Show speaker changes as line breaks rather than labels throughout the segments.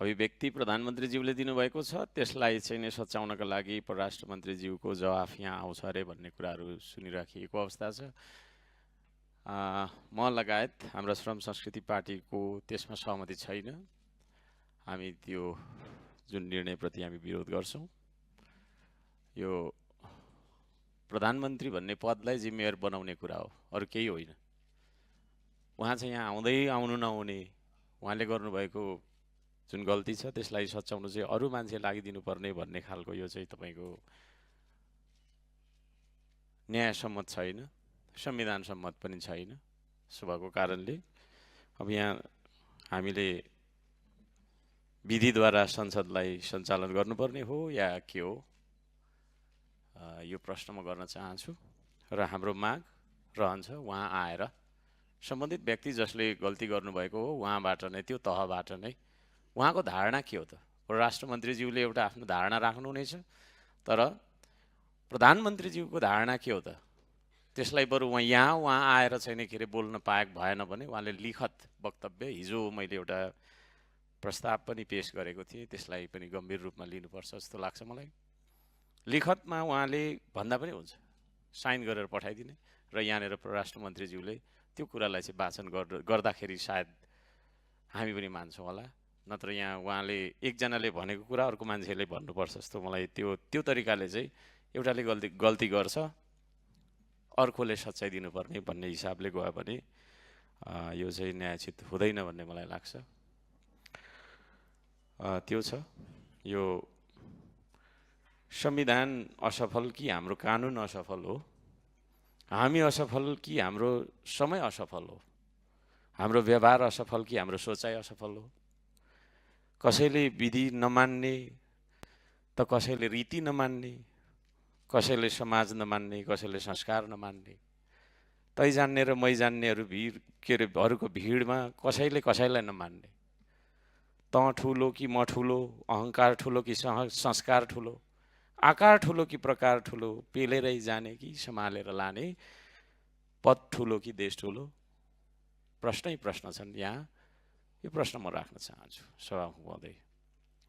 अभिव्यक्ति प्रधानमन्त्रीज्यूले दिनुभएको छ, त्यसलाई चाहिँ नै सच्याउनका लागि परराष्ट्र मन्त्रीज्यूको जवाफ यहाँ आउँछ अरे भन्ने कुराहरू सुनिराखिएको अवस्था छ। म लगायत हाम्रो श्रम संस्कृति पार्टीको त्यसमा सहमति छैन। हामी त्यो जुन निर्णयप्रति हामी विरोध गर्छौँ। यो प्रधानमन्त्री भन्ने पदलाई जिम्मेवार बनाउने कुरा हो, अरू केही होइन। उहाँ चाहिँ यहाँ आउनु नहुने, उहाँले गर्नुभएको जुन गल्ती छ त्यसलाई सच्याउनु चाहिँ अरू मान्छे लागिदिनु पर्ने भन्ने खालको यो चाहिँ तपाईँको न्यायसम्मत छैन, संविधान सम्मत पनि छैन। सुभाको कारणले अब यहाँ हामीले विधिद्वारा संसदलाई सञ्चालन गर्नुपर्ने हो या के हो, यो प्रश्न म गर्न चाहन्छु। र हाम्रो माग रहन्छ उहाँ आएर सम्बन्धित व्यक्ति जसले गल्ती गर्नुभएको हो उहाँबाट नै, त्यो तहबाट नै उहाँको धारणा के हो त। परराष्ट्र मन्त्रीज्यूले एउटा आफ्नो धारणा राख्नुहुनेछ, तर प्रधानमन्त्रीज्यूको धारणा के हो त, त्यसलाई बरु उहाँ आएर चाहिँ के अरे बोल्न पाएको भएन भने उहाँले लिखत वक्तव्य, हिजो मैले एउटा प्रस्ताव पनि पेश गरेको थिएँ, त्यसलाई पनि गम्भीर रूपमा लिनुपर्छ जस्तो लाग्छ मलाई। लिखतमा उहाँले भन्दा पनि हुन्छ, साइन गरेर पठाइदिने र यहाँनिर परराष्ट्र मन्त्रीज्यूले त्यो कुरालाई चाहिँ वाचन गर्दाखेरि सायद हामी पनि मान्छौँ होला। नत्र यहाँ उहाँले एकजनाले भनेको कुरा अर्को मान्छेले भन्नुपर्छ जस्तो मलाई त्यो तरिकाले चाहिँ एउटाले गल्ती गर्छ, अर्कोले सच्याइ दिनुपर्ने भन्ने हिसाबले गयो भने यो चाहिँ न्यायोचित हुँदैन भन्ने मलाई लाग्छ। त्यो छ। यो संविधान असफल कि हाम्रो कानुन असफल हो, हामी असफल कि हाम्रो समय असफल हो, हाम्रो व्यवहार असफल कि हाम्रो सोचाइ असफल हो। कसैले विधि नमान्ने त कसैले रीति नमान्ने, कसैले समाज नमान्ने, कसैले संस्कार नमान्ने, तै जान्ने र मै जान्नेहरू अरूको भिडमा कसैले कसैलाई नमान्ने, त ठुलो कि म ठुलो, अहङ्कार ठुलो कि संस्कार ठुलो, आकार ठुलो कि प्रकार ठुलो, पेलेरै जाने कि सम्हालेर लाने, पद ठुलो कि देश ठुलो, प्रश्नै प्रश्न छन् यहाँ। यो प्रश्न म राख्न चाहन्छु सभा महोदय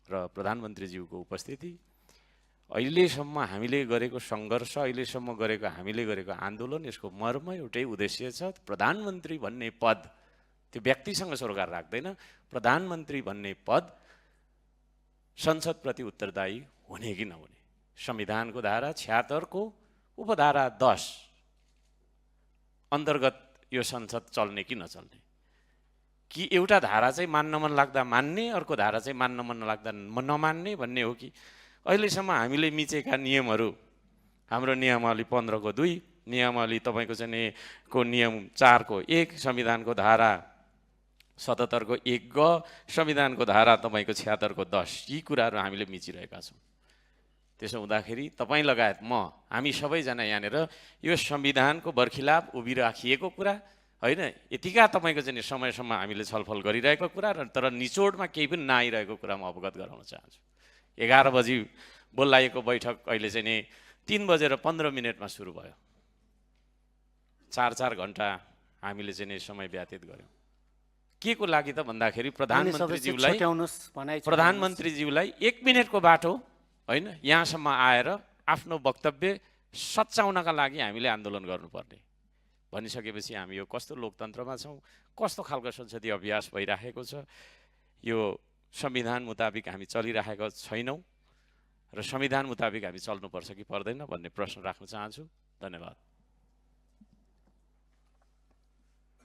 र प्रधानमन्त्रीज्यूको उपस्थिति। अहिलेसम्म हामीले गरेको सङ्घर्ष, अहिलेसम्म हामीले गरेको आन्दोलन, यसको मर्म एउटै उद्देश्य छ, प्रधानमन्त्री भन्ने पद त्यो व्यक्तिसँग सरोकार राख्दैन। प्रधानमन्त्री भन्ने पद संसदप्रति उत्तरदायी हुने कि नहुने, संविधानको धारा 76 को उपधारा 10 अन्तर्गत यो संसद चल्ने कि नचल्ने, कि एउटा धारा चाहिँ मान्न मन लाग्दा मान्ने, अर्को धारा चाहिँ मान्न मन नलाग्दा नमान्ने भन्ने हो कि अहिलेसम्म हामीले मिचेका नियमहरू, हाम्रो नियमावली 15 को 2, नियमावली तपाईँको चाहिँ को नियम 4 को 1, संविधानको धारा 77 को 1 ग, संविधानको धारा तपाईँको 76 को 10, यी कुराहरू हामीले मिचिरहेका छौँ। त्यसो हुँदाखेरि तपाईँ लगायत हामी सबैजना यहाँनिर यो संविधानको बर्खिलाफ उभिराखिएको कुरा होइन, यतिका तपाईँको चाहिँ समयसम्म हामीले छलफल गरिरहेको कुरा, तर निचोडमा केही पनि नआइरहेको कुरा म अवगत गराउन चाहन्छु। 11 बजी बोलाइएको बैठक अहिले चाहिँ नि 3:15 सुरु भयो। 4 घण्टा हामीले चाहिँ नि समय व्यतीत गर्यौँ। के को लागि त भन्दाखेरि प्रधानमन्त्रीज्यूलाई 1 मिनेटको बाटो होइन, यहाँसम्म आएर आफ्नो वक्तव्य सच्याउनका लागि हामीले आन्दोलन गर्नुपर्ने भनिसकेपछि हामी यो कस्तो लोकतन्त्रमा छौँ, कस्तो खालको संसदीय अभ्यास भइराखेको छ, यो संविधान मुताबिक हामी चलिरहेका छैनौँ र संविधान मुताबिक हामी चल्नुपर्छ कि पर्दैन भन्ने प्रश्न राख्न चाहन्छु। धन्यवाद।